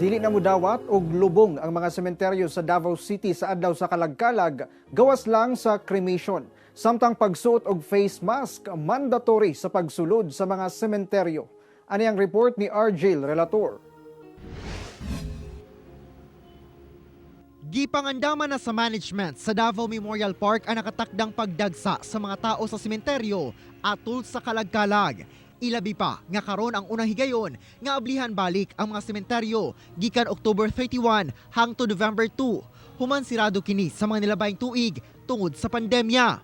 Dili na mudawat og lubong ang mga sementeryo sa Davao City sa adlaw sa Kalagkalag, gawas lang sa cremation. Samtang pagsuot og face mask mandatory sa pagsulod sa mga sementeryo. Ani ang report ni RJ Relator. Gipangandaman na sa management sa Davao Memorial Park ang nakatakdang pagdagsa sa mga tao sa sementeryo atol sa Kalagkalag. Ilabi pa nga karon ang unang higayon nga ablihan balik ang mga sementeryo gikan October 31 hangtod November 2. Human sirado kini sa mga nilabayng tuig tungod sa pandemya.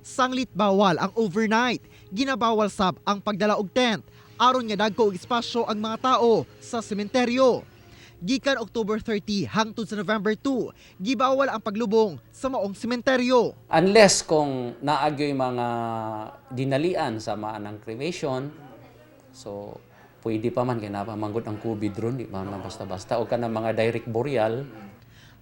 Sanglit bawal ang overnight, ginabawal sab ang pagdala og tent aron nga dagko og espasyo ang mga tao sa sementeryo. Gikan October 30 hangtod sa November 2, gibawal ang paglubong sa maong sementeryo. Unless kung naagyo'y mga dinalian sa maanang cremation, so pwede pa man kay napamanggod ang COVID ron, di pa man basta-basta o kanang mga direct burial.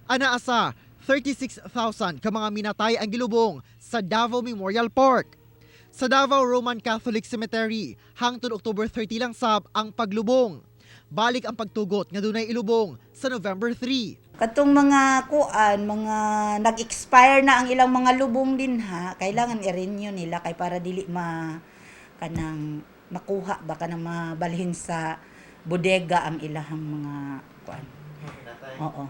Anaa sa 36,000 ka mga minatay ang gilubong sa Davao Memorial Park. Sa Davao Roman Catholic Cemetery, hangtod October 30 lang sab ang paglubong. Balik ang pagtugot nga dunay ilubong sa November 3. Katong mga kuan, mga nag-expire na ang ilang mga lubong din ha, kailangan i-renew nila kay para dili ma kanang makuha ba kanang mabalhin sa bodega ang ilahang mga kuan. Oo.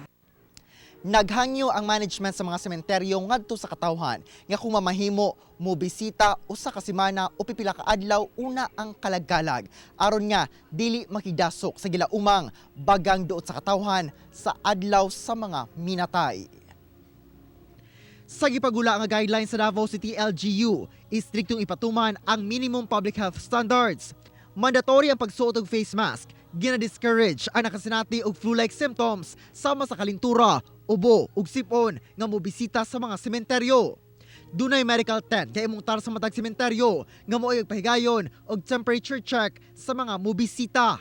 Naghangyo ang management sa mga sementeryo ngadto sa katawhan nga kung mamahimo mo bisita usa ka semana o pipila ka adlaw una ang kalagkalag aron nga dili makidasok sa gilaumang bagang duot sa katawhan sa adlaw sa mga minatay. Sa gipagula nga guidelines sa Davao City LGU, istriktong ipatuman ang minimum public health standards. Mandatory ang pagsuot og face mask, gina-discourage ang nakasinati og flu-like symptoms sama sa kalintura, ubo ug sipon nga mobisita sa mga sementeryo. Dunay medical tent kay imong tar sa matag sementeryo nga mo'y pahigayon og temperature check sa mga mobisita.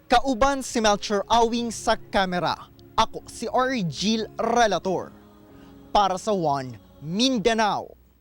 Kauban si Melcher Awing sa kamera. Ako si Argil Relator. Para sa One Mindanao.